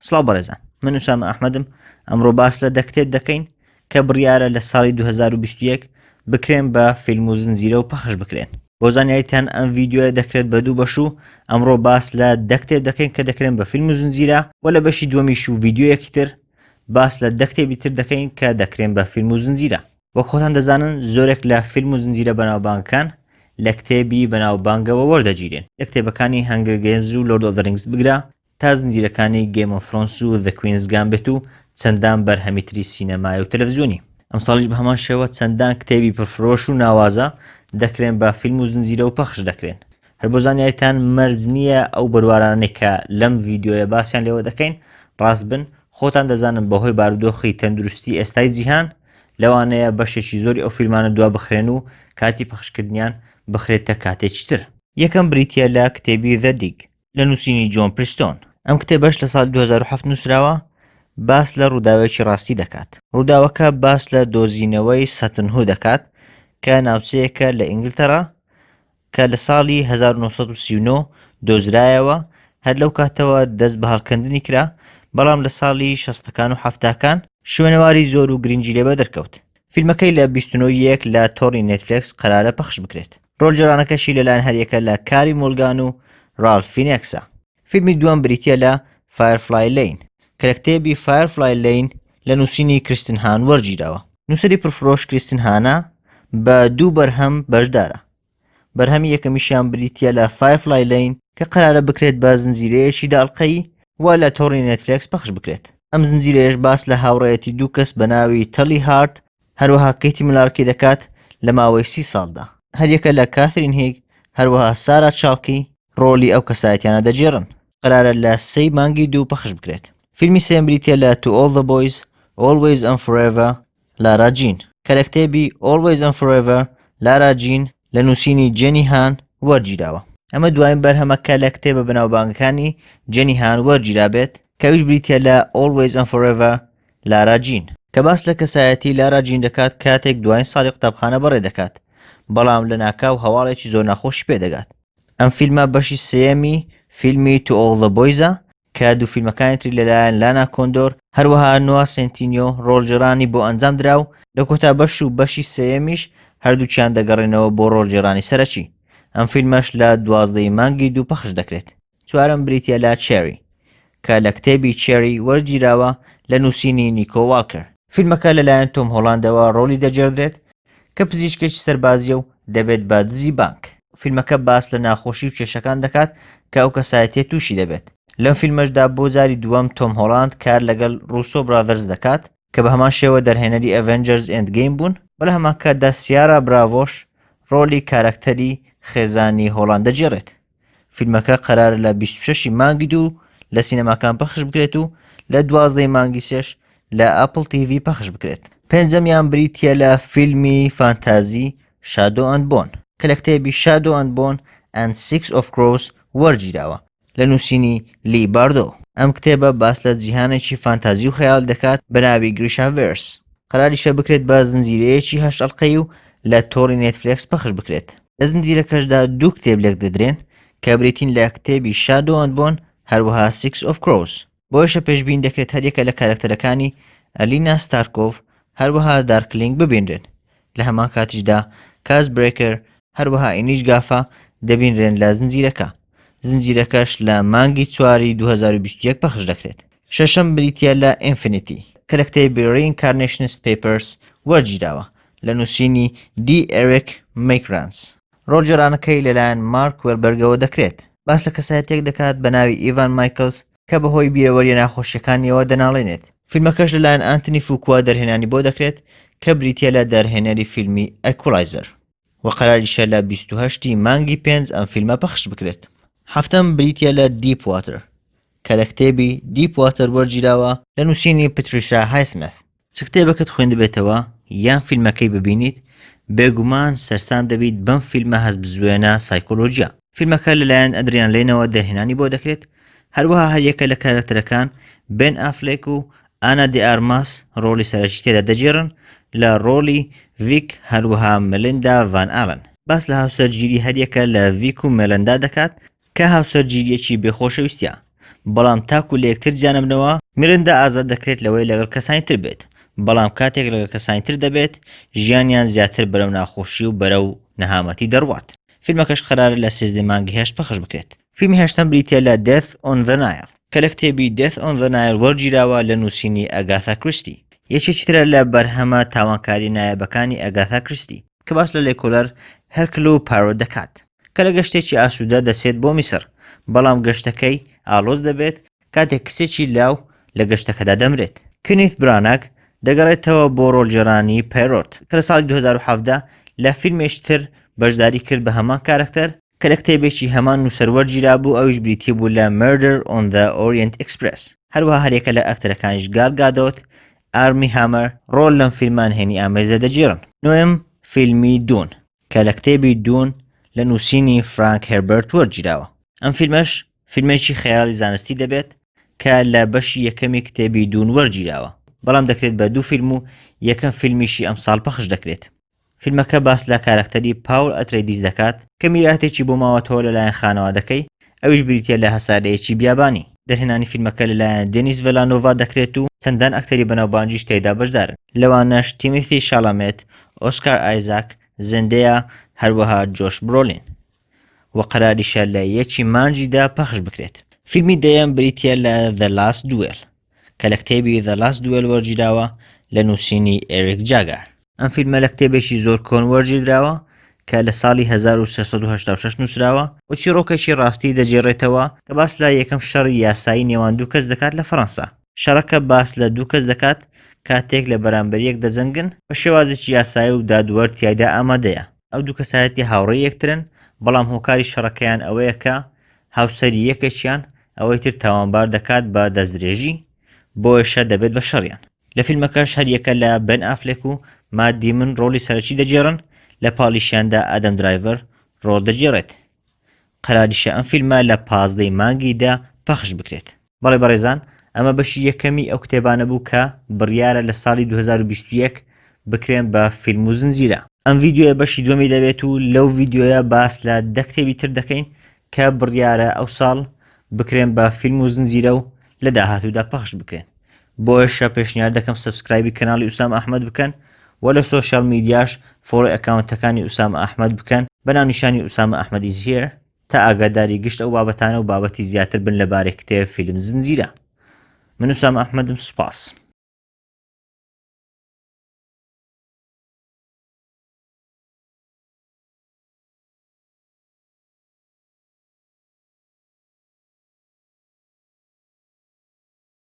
سڵاو بەڕێزان من ئوسامە ئەحمەدم ئەمڕۆ باس لە دە کتێب دەکەین کە بڕیارە لە ساڵی 2021 بکرێن بە فیلم و زنجیرە و پەخش بکرێن. بۆ زانیاریتان ئەم ڤیدیۆیە دەکرێت بە دوو بەش و ئەمڕۆ باس لە دە کتێب دەکەین کە دەکرێن بە فیلم و زنجیرە و لە بەشی دووەمیش و ڤیدیۆیەکی تر باس لە دە کتێبی تر دەکەین کە دەکرێن بە فیلم و زنجیرە. وەک خۆتان دەزانن زۆرێک لە فیلم و زنجیرە بەناوبانگەکان لە کتێبی بەناوبانگەوە وەردەگیرێن، لە کتێبەکانی Hunger Games و Lord of the Rings بگرە تا زنجیرەکانی Game of Thrones و The Queen's Gambit و چەندان بەرهەمی تری سینەمای و تەلەفزیۆنی. ئەمساڵیش بە هەمان شێوە چەندان کتێبی پڕفرۆش و ناوازە دەکرێن بە فیلم و زنجیرە و پەخش دەکرێن. هەر بۆ زانیاریتان مەرج نییە ئەو بەروارانەی کە لەم ڤیدیۆیە باسیان لێوە دەکەین ڕاست بن، خۆتان دەزانن بەهۆی بارودۆخی تەندروستی ئێستای جیهان لەوانەیە بەشێکی زۆری ئەو فیلمانە دوا بخرێن و کاتی پەخشکردنیان بخرێتە کاتێکی تر. یەکەم بریتییە لە کتێبی The Dig لە نووسینی جۆن پریستۆن. ئەم کتێبەش لە ساڵی 2007 نووسراوە، باس لە ڕووداوێکی ڕاستی دەکات. ڕووداوەکە باس لە دۆزینەوەی سەتن هو دەکات کە ناوچەیەکە لە ئینگلتەرا کە لە ساڵی 1939 دۆزرایەوە، هەر لەو کاتەوە دەست بە هەڵکەندنی کرا، بەڵام لە ساڵی شەستەکان و حەفتاکان شوێنەواری زۆر و گرنگی لێ بەدەرکەوت. فیلمەکەی لە 29 یەک لە تۆڕی نێتفلێکس قەرارە پەخش بکرێت. ڕۆڵگێڕانەکەشی لەلایەن هەریەکە لە کاری مۆلگان و ڕالف فینێکسە. فیلمی دووەم بریتییە لە Firefly Lane کە لە کتێبی Firefly Lane لە نووسینی کریستن هان وەرگیراوە. نووسەری پڕفرۆش کریستن هانا بە دوو بەرهەم بەشدارە. بەرهەمی یەکەمیشیان بریتییە لە Firefly Lane کە قەرارە بکرێت بە زنجیرەیەکی دە ئەڵقەیی و لە تۆڕی نێتفلێکس پەخش بکرێت. ئەم زنجیرەیەش باس لە هاوڕێیەتی دوو کەس بە ناوی تەلی هارت هەروەها کەیتی ملارکی دەکات لە ماوەی سی ساڵدا. هەریەکە لە کاثرین هیگ هەروەها سارا چاڵکی ڕۆڵی ئەو کەسایەتیانە دەگێڕن. قەرارە لە سێی مانگی دوو پەخش بکرێت. فیلمی سێیەم بریتییە لە To All the Boys، Always and Forever، لارا جین، کە لە کتێبی Always and Forever، لارا جین لە نووسینی جێنی هان وەرگیراوە. ئەمە دوایین بەرهەمە کە لە کتێبە بەناوبانگەکانی جێنی هان وەرگیرابێت، کە ئەویش بریتییە لە Always and Forever، لارا جین، کە باس لە کەسایەتی لارا جین دەکات کاتێک دوایین ساڵی قوتابخانە بەڕێ دەکات، بەڵام لەناکاو هەواڵێکی زۆر ناخۆشی پێ دەگات. ئەم فیلمە بەشی سێیەمی فیلمی To All the Boys ە کە دوو فیلمەکانی تری لەلایەن لانا کۆندۆر هەروەها نوا سێنتینیۆ ڕۆڵگێڕانی بۆ ئەنجام درا و لە کۆتا بەش و بەشی سێیەمیش هەردووکیان دەگەڕێنەوە بۆ ڕۆڵگێڕانی سەرەکی. ئەم فیلمەش لە 12 ی مانگی دوو پەخش دەکرێت. چوارەم بریتییە لە Cherry کە لە کتێبی Cherry وەرگیراوە لە نووسینی نیکۆ واڵکەر. فیلمەکە لەلایەن تۆم هۆڵاندەوە ڕۆڵی دەگێڕدرێت کە پزیشکێکی سەربازییە و دەبێت بە دزی بانک. فیلمەکە باس لە ناخۆشی و کێشەکان دەکات کە ئەو کەسایەتییە تووشی دەبێت. لەم فیلمەشدا بۆ جاری دووەم تۆم هۆڵاند کار لەگەڵ Russo Brothers دەکات کە بە هەمان شێوە دەرهێنەری Avengers Endgame بوون و لە هەمان کاتدا سیارا براڤۆش ڕۆڵی کارەکتەری خێزانی هۆڵاند دەگێڕێت. فیلمەکە قەرارە لە 26 ی مانگی دوو لە سینەماکان پەخش بکرێت و لە 12 ی مانگی سێش لە Apple TV پەخش بکرێت. پێنجەمیان بریتییە لە فیلمی فانتازی Shadow and Bone کە لە کتێبی Shadow and Bone and Six of Crows وەرگیراوە لە نووسینی لی باردۆ. ئەم کتێبە باس لە جیهانێکی فانتازی و خەیاڵی دەکات بە ناوی Grishaverse. قەراریشە بکرێت بە زنجیرەیەکی هەشت ئەڵقەیی و لە تۆڕی نێتفلێکس پەخش بکرێت. لە زنجیرەکەشدا دوو کتێب لێکدەدرێن کە بریتین لە کتێبی Shadow and Bone هەروەها Six of Crows. بۆیەشە پێشبینی دەکرێت هەریەکە لە کارەکتەرەکانی ئەلینا ستارکۆڤ هەروەها دارکلینگ ببینرێن، لە هەمان کاتیشدا کاز برێکەر هەروەها ئینیج گافا دەبینرێن لە زنجیرەکە. زنجیرەکەش لە مانگی چواری 2021 پەخش دەکرێت. شەشەم بریتییە لە Infinity کە لە کتێبی Reincarnationist Papers وەرگیراوە لە نووسینی دی ئێریک مەیکرانس. ڕۆڵگێڕانەکەی لەلایەن مارک وێڵبێرگەوە دەکرێت. باس لە کەسایەتییەک دەکات بە ناوی ئیڤان مایکڵز کە بەهۆی بیرەوەرییە ناخۆشییەکانییەوە دەناڵێنێت. فیلمەکەش لەلایەن ئانتنی فوکوا دەرهێنانی بۆ دەکرێت کە بریتییە لە دەرهێنەری فیلمی Equalizer و قەراریشە لە 28 ی مانگی پێنج ئەم فیلمە پەخش بکرێت. حەفتەم بریتییە لە Deep Water کە لە کتێبی Deep Water وەرگیراوە لە نووسینی پتریشا هایسمث. چ کتێبەکەت خوێندبێتەوە یان فیلمەکەی ببینیت، بێگومان سەرسام دەبیت بەم فیلمە هەستبزوێنە سایکۆلۆژییە. فیلمەکە لەلایەن ئەدریان لەینەوە دەرهێنانی بۆ دەکرێت، هەروەها هەریەکە لە کارەکتەرەکان بێن ئافلێک و ئانا دی ئارماس ڕۆڵی سەرەکی تێدا دەگێڕن لە ڕۆڵی ڤیک، هەروەها مێلیندا ڤان ئالن. باس لە هاوسەرگیری هەریەکە لە ڤیک و مێلندا دەکات کە هاوسەرگیرییەکی بێ خۆشەویستییە. بەڵام تاکو لە یەکتر جیانەبنەوە، میرندا ئازاد دەکرێت لەوەی لەگەڵ کەسانی تر بێت، بەڵام کاتێک لەگەڵ کەسانی تر دەبێت ژیانیان زیاتر بەرەو ناخۆشی و بەرەو نەهامەتی دەڕوات. فیلمەکەش قەرارە لە 13 مانگی هەشت پەخش بکرێت. فیلمی هەشتەم بریتیە لە Death on the Nile کە لە کتێبی Death on the Nile وەرگیراوە لە نووسینی ئەگاثا کریستی. یەکێکی ترە لە بەرهەمە تاوانکاریە نایابەکانی ئەگاثا کریستی کە باس لە لێکۆلەر هێرکل و پایرۆت دەکات کە لە گەشتێکی ئاسوودە دەچێت بۆ میسر بەڵام گەشتەکەی ئاڵۆز دەبێت کاتێک کچێکی لاو لە گەشتەکەدا دەمرێت. کینیث براناگ دەگەڕێتەوە بۆ ڕۆڵگێڕانی پایرۆت کە لە ساڵی 2017 لە فیلمێکی تر بەشداری کرد بە هەمان کارەکتەر کە لە کتێبێکی هەمان نووسەر وەرگیرابوو ئەویش بریتی بوو لە Murder on the Orient Express. هەروەها هەریەکە لە ئەکتەرەکانیش گال گادۆت، ئارمی هامەر ڕۆڵ لەم فیلمە نهێنی ئامێزە دەگێڕن. نۆیەم فیلمی Dune کە لە کتێبی Dune لە نووسینی فرانک هێربەرت وەرگیراوە. ئەم فیلمەش فیلمێکی خەیاڵی زانستی دەبێت کە لە بەشی یەکەمی کتێبی Dune وەرگیراوە، بەڵام دەکرێت بە دوو فیلم و یەکەم فیلمیشی ئەمساڵ پەخش دەکرێت. فیلمەکە باس لە کارەکتەری پاول ئەترەیدیس دەکات کە میراتێکی بۆ ماوەتەوە لەلایەن خانەوادەکەی، ئەویش بریتییە لە هەسارەیەکی بیابانی. دەرهێنانی فیلمەکە لەلایەن دێنیس ڤێلانۆڤا دەکرێت و چەندان ئەکتەری بەناوبانگیش تێیدا بەشدارن، لەوانەش تیمیثی شالامێت، ئۆسکار ئایزاک، زێندەیا، هەروەها جۆش برۆلین. و قەراریشە لە یەکی مانگی دە پەخش بکرێت. فیلمی دەیەم بریتییە لە The Last Duel کە لە کتێبی The Last Duel وەرگیراوە لە نووسینی ئێریک جاگار. ئەم فیلمە لە کتێبێکی زۆر کۆن وەرگیراوە کە لە ساڵی 1386 نووسراوە و چیڕۆکێکی ڕاستی دەگێڕێتەوە کە باس لە یەکەم شەڕی یاسایی نێوان دوو کەس دەکات لە فەڕەنسا. شەڕەکە باس لە دوو کەس دەکات کاتێک لە بەرامبەر یەک دەجەنگن بە شێوازێکی یاسایی و دادوەر تیایدا ئامادەیە. ئەو دوو کەسایەتیە هاوڕێی یەکترن، بەڵام هۆکاری شەڕەکەیان ئەوەیە کە هاوسەری یەکێکیان ئەوەی تر تاوانبار دەکات بە دەستدرێژی، بۆیەشە دەبێت بە شەڕیان. لە فیلمەکەش هەریەکە لە بێن ئافلێک و مات دیمن ڕۆڵی سەرەکی دەگێڕن، لە پاڵیشیاندا ئادەم درایڤەر ڕۆڵ دەگێڕێت. قەراریشە ئەم فیلمە لە 15 ی مانگی دە پەخش بکرێت. بەڵێ بەڕێزان ئەمە بەشی یەکەمی ئەو کتێبانە بوو کە بڕیارە لە ساڵی 2021 بکرێن بە فیلم و زنجیرە. ئەم ڤیدیۆیە بەشی دووەمی دەبێت و لەو ڤیدیۆیە باس لە دە کتێبی تر دەکەین کە بڕیارە ئەو ساڵ بکرێن بە فیلم و زنجیرە و لە داهاتوودا پەخش بکرێن. بۆیەشە پێشنیار دەکەم subscribe ی کەناڵی ئوسامە ئەحمەد بکەن و لە social media ش follow ی ئەکاونتەکانی ئوسامە ئەحمەد بکەن بە ناونیشانی ئوسامە ئەحمەد is here. تا ئاگاداری گشت ئەو بابەتانە و بابەتی زیاتر بن لەبارەی کتێب، فیلم، زنجیرە. من ئوسامە ئەحمەدم سوپاس.